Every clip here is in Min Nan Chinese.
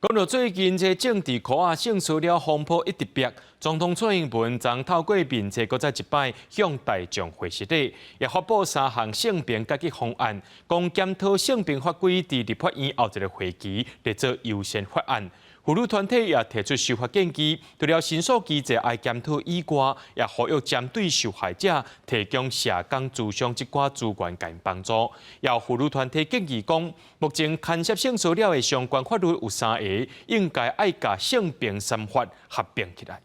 講到最近這政治箍仔性騷擾風波一直逼，總統蔡英文昨透過面冊閣再一擺向大眾回失禮，也發布三項性平改革方案，講檢討性平法規佇立法院後一个會期列做優先法案。婦女團體也提出修法建議，除了申訴機制愛檢討以外，也呼籲針對受害者提供社工諮商這寡資源共𪜶幫助。也有婦女團體建議講，目前牽涉性騷擾的相關法律有三个，應該愛共性平三法合併起來。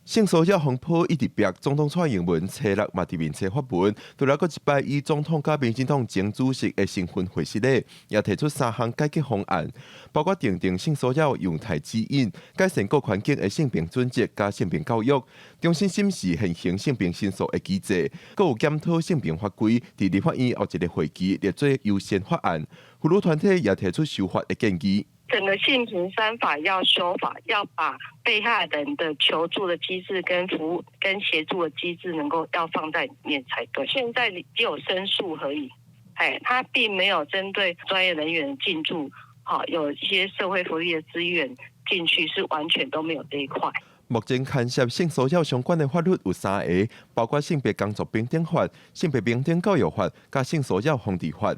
性騷擾風波一直逼，總統蔡英文初六嘛佇面冊發文，除了閣一擺以總統佮民進黨前主席的身份回失禮，也提出三項改革方案，包括訂定性騷擾用態指引、改善各環境的性平準則佮性平教育、重新審視現行性平申訴的機制，閣有檢討性平法規，佇立法院後一个會期列做優先法案。婦女團體也提出修法的建議。整個性平三法要修法，要把被害人的求助的機制跟服務跟協助的機制能夠要放在裡面才對。現在只有申訴而已，哎，他並沒有針對專業人員進駐，好，有一些社會福利的資源進去，是完全都沒有這一塊。目前牽涉性騷擾相關的法律有三个，包括性別工作平等法、性別平等教育法、佮性騷擾防治法。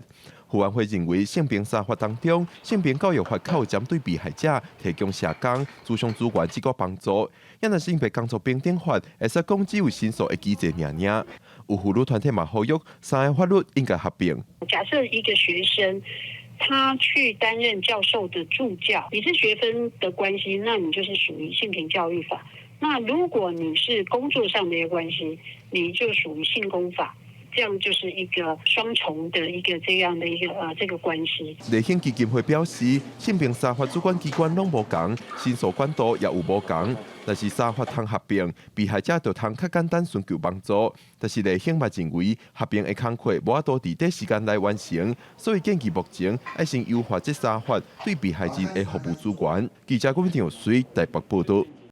婦安會認為，性平三法當中，性平教育法較有針對被害者提供社工、諮商資源這個幫助。若是性別工作平等法，會使講只有申訴的機制爾爾。有婦女團體嘛呼籲，三个法律應該合併。假設一個學生，他去擔任教授的助教，你是學分的關係，那你就是屬於性平教育法。那如果你是工作上的一個關係，你就屬於性工法。這樣就是一個雙重的一個這樣的一個這個關係。麗興基金會表示，性平三法主管機關攏無仝，申訴管道也有無仝。若是三法通合併，被害者就通較簡單尋求幫助。但是麗興嘛認為，合併的工課無法度佇短時間內完成，所以建議目前愛先優化這三法對被害人的服務資源。記者郭明水台北報道。